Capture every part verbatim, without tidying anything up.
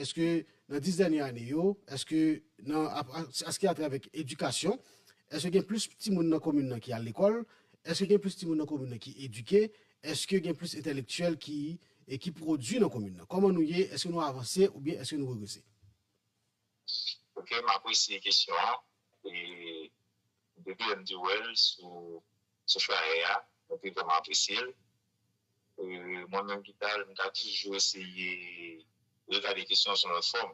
Èske nan dis dènye ane yo, èske nan, èske atravè edikasyon, èske gen plis timoun nan komin nan ki al lekòl? Èske gen plis timoun nan komin nan ki edike? Èske gen plis entèlektyèl ki, e ki pwodui nan komin nan? Kòman nou ye? Èske nou avanse oubyen èske nou regrese? Ok, m apresye kesyon an. E depi lè m te wè l sou, sou flyer a, mwen te vrèman apresye l. E mwen menm, Vital, m ta toujou eseye regade kesyon an sou yon lòt fòm.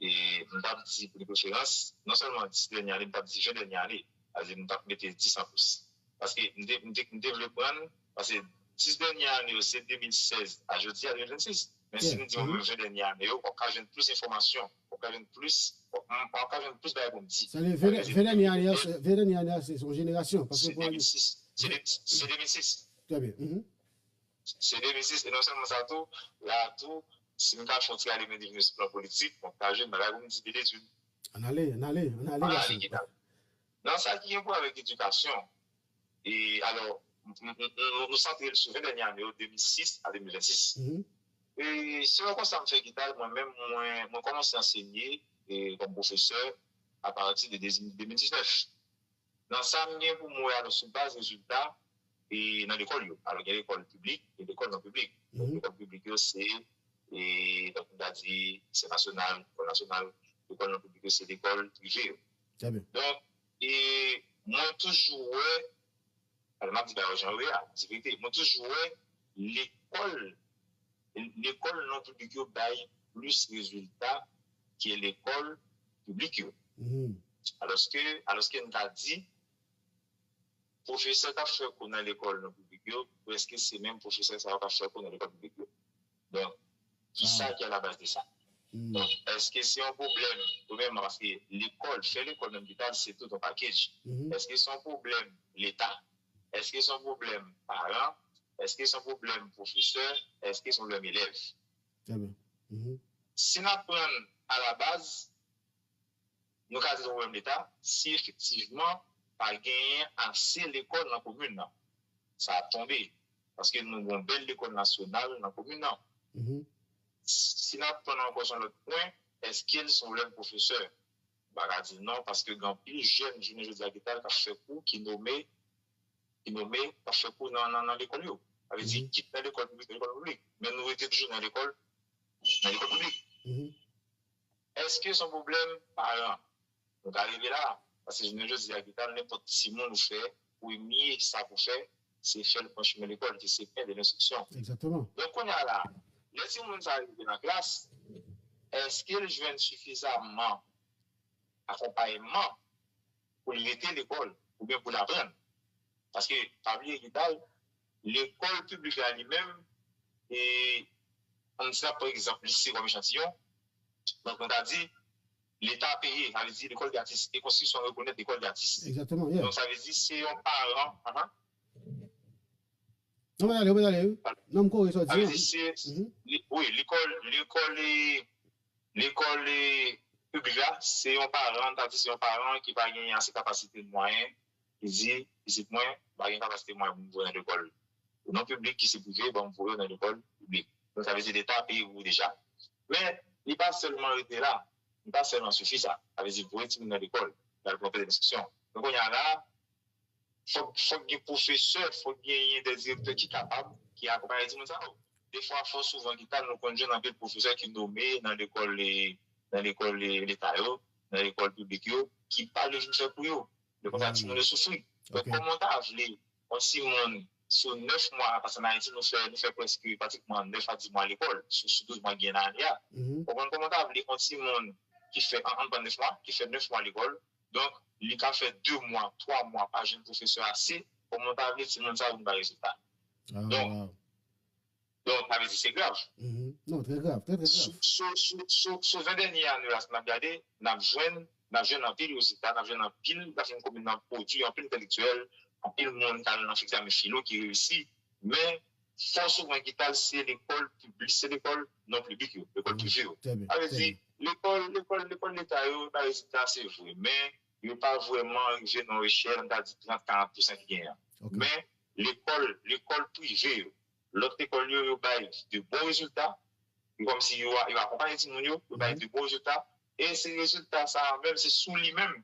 E m t ap di pou de preferans, non sèlman dis dènye ane, m t ap di ven dènye ane. Sa vle di m t ap mete dis an plis. Paske m te, m te, m te vle pran, paske dis dènye ane yo se de mil sèz a jodi a de mil vennsis. Men si nou di yon ven dènye ane yo, w ap ka jwenn plis enfòmasyon, w ap ka jwenn plis, w ap ka jwenn plis bagay pou m di. Sa vle di ven dènye ane a, ven dènye ane a se yon jenerasyon. Paske se de mil sis. Se de mil sis. Trè byen. Se de mil sis. E non sèlman sa tou, la tou, si m ka fè yon ti ale men devni sou plan politik, m ap ka jwenn bagay pou m di de detid. Ann ale, ann ale, ann ale, gason. Ann ale, Guital. Nan sa ki gen pou wè avèk edikasyon, e alò, nou santre l sou ven dènye ane yo, de mil sis a de mil vennsis. E se yon konsta m fè, Guital, mwen menm, mwen, mwen kòmanse ansenye e, kòm pwofesè apati de de mil diznèf. Nan sa m gen pou m wè, alò, sou baz rezilta e nan lekòl yo. Alò, gen lekòl piblik, gen lekòl non piblik. Donk, lekòl piblik yo se, e, donk, nou ta di, se nasyonal, lekòl nasyonal, lekòl non piblik yo se lekòl prive yo. Donk, e, mwen toujou wè, alò, m ap di bagay yo jan yo ye a, di verite, mwen toujou wè lekòl, lekòl non piblik yo bay plis rezilta ke lekòl piblik yo. Alòske, alòske n ka di, pwofesè k ap fè kou nan lekòl non piblik yo, prèske se menm pwofesè sa yo k ap fè kou nan lekòl piblik yo. Donk, kisa ki alabaz de sa? Donk, èske se yon pwoblèm, premyèman, paske lekòl, fè lekòl menm Guital, se tout yon package. Èske se yon pwoblèm Leta? Èske se yon pwoblèm paran? Èske se yon pwoblèm pwofesè? Èske se yon pwoblèm elèv? Si n ap pran alabaz, nou ka di se yon pwoblèm Leta, si efektivman pa genyen ase lekòl nan komin nan. Sa ap tonbe, paske nou gen yon bèl lekòl nasyonal nan komin nan. Si n ap pran ankò sou yon lòt pwen, èske l se yon pwoblèm pwofesè? M pa ka di non, paske gen anpil jèn jounen jodi a Guital k ap fè kou, ki nome, ki nome, k ap fè kou nan, nan, nan lekòl yo. Sa vle di, kit nan lekòl piblik, nan lekòl piblik. Men nou rete toujou nan lekòl, nan lekòl piblik. Èske se yon pwoblèm paran? Nou ka rive la, paske jounen jodi a Guital, nenpòt timoun ou fè, premye sa pou fè, se fè l pran chimen lekòl, ki se pen de lenstriksyon. Donk, kounye a la, lè timoun sa a rive nan klas, èske l jwenn sifizaman akonpayman pou l rete lekòl oubyen pou l aprann? Paske, pa bliye, Guital, lekòl piblik la li menm, e, ann di sa, pa egzanp, lise kòm echantiyon, donk, nou ta di, Leta peye, sa vle di lekòl gratis, e konstitisyon an rekonèt lekòl gratis. Donk, sa vle di se yon paran, Non, mwen ale, mwen ale, wi. Non, m kore sa w di an. Wi, lekòl, lekòl, lekòl piblik la, se yon paran, ta di se yon paran ki pa gen ase kapasite mwayen, ki di, pitit mwen, m pa gen kapasite mwayen pou m voye nan lekòl non piblik, ki se prive, ban m voye nan lekòl piblik. Donk, sa vle di Leta peye pou ou deja. Men, li pa sèlman rete la, li pa sèlman sifi sa. Sa vle di voye timoun nan lekòl, l al pran pen de lenstriksyon. Donk, kounye a la, fòk, fòk gen pwofesè, fòk genyen de direktè ki kapab, ki akonpaye timoun sa yo. Defwa, fò souvan, Guital, nou konn jwenn anpil pwofesè ki nome nan lekòl, nan lekòl Leta yo, nan lekòl piblik yo, ki pa vle vin fè kou yo. Lè konsa, timoun yo soufri. Donk, kòman w ta vle yon timoun sou nèf mwa, paske ann Ayiti, nou fè, nou fè prèske pratikman nèf a dis mwa lekòl, sou, sou douz mwa ki gen nan ane a. Ou konprann kòman w ta vle yon timoun ki fè, ann, ann pran nèf mwa, ki fè nèf mwa lekòl, donk, li ka fè de mwa, twa mwa pa jwenn pwofesè ase, kòman w ta vle timoun sa yo vin bay rezilta? Donk, donk, sa vle di se grav. Non, trè grav, trè, trè grav. Sou, sou, sou, sou, sou ven dènye ane yo la, si n ap gade, n ap jwenn, n ap jwenn anpil rezilta, n ap jwenn anpil, n ap jwenn komin nan pwodui anpil entèlektyèl, anpil moun k al nan egzamen filo ki reyisi, men fò souvan Guital se lekòl piblik, se lekòl non piblik yo, lekòl prive yo. Sa vle di, lekòl, lekòl, lekòl Leta yo, nan rezilta se vre, men yo pa vrèman rive nan yon echèl, ann ta di trant, karant pousan ki genyen an. Men lekòl, lekòl prive yo, lòt lekòl yo, yo bay de bon rezilta, Kòmsi yo, yo akonpanye timoun yo, yo bay de bon rezilta. E se rezilta sa a menm, se sou li menm.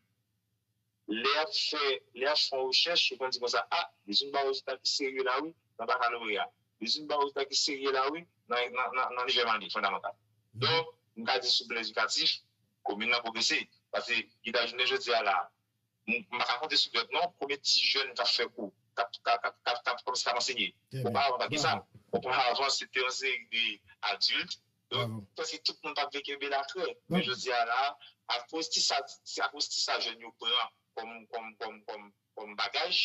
Lè y ap fè, lè y ap fè yon rechèch, yo konn di konsa, a, Dejune ba rezilta ki serye la wi, nan bakaloreya. Dejune ba rezilta ki serye la wi, nan, nan, nan, nan nizèm ane fondamantal. Donk, m ka di sou plan edikatif, komin nan pwogrese. Paske Gita jounen jodi a la, m m pa ka konte sou lòt non, konbyen ti jèn k ap fè kou, k ap, k ap, k ap, k ap, k ap, k ap, k ap ansenye. Oparavan, pa t gen sa. Oparavan, se te yon seri de adilt. Donk, prèske tout moun t ap vle kenbe lakrè. Men jodi a la, akoz ti sa, akoz ti sa jèn yo pran kòm, kòm, kòm, kòm, kòm bagaj,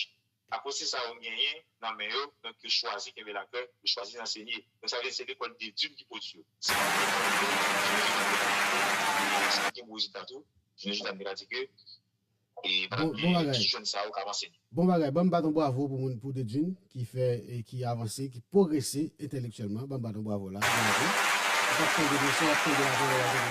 akoz ti sa yo genyen nan men yo, donk yo chwazi kenbe lakrè, yo chwazi ansenye. Donk, sa vle di se lekòl Dejune ki pwodui yo. Se pa lekòl Dejune ki pwodui yo. Sa gen bon rezilta tou. Jounen jodi a, m te ka di ke e, pandan ke ti jèn sa yo ka avanse. Bon bagay, ban m bat yon bwavo pou moun, pou Dejune, ki fè, e ki avanse, ki pwogrese entèlektyèlman. Ban m bat yon bwavo la. Bravo. Ou p ap tande leson, w ap tande avè, w ap tande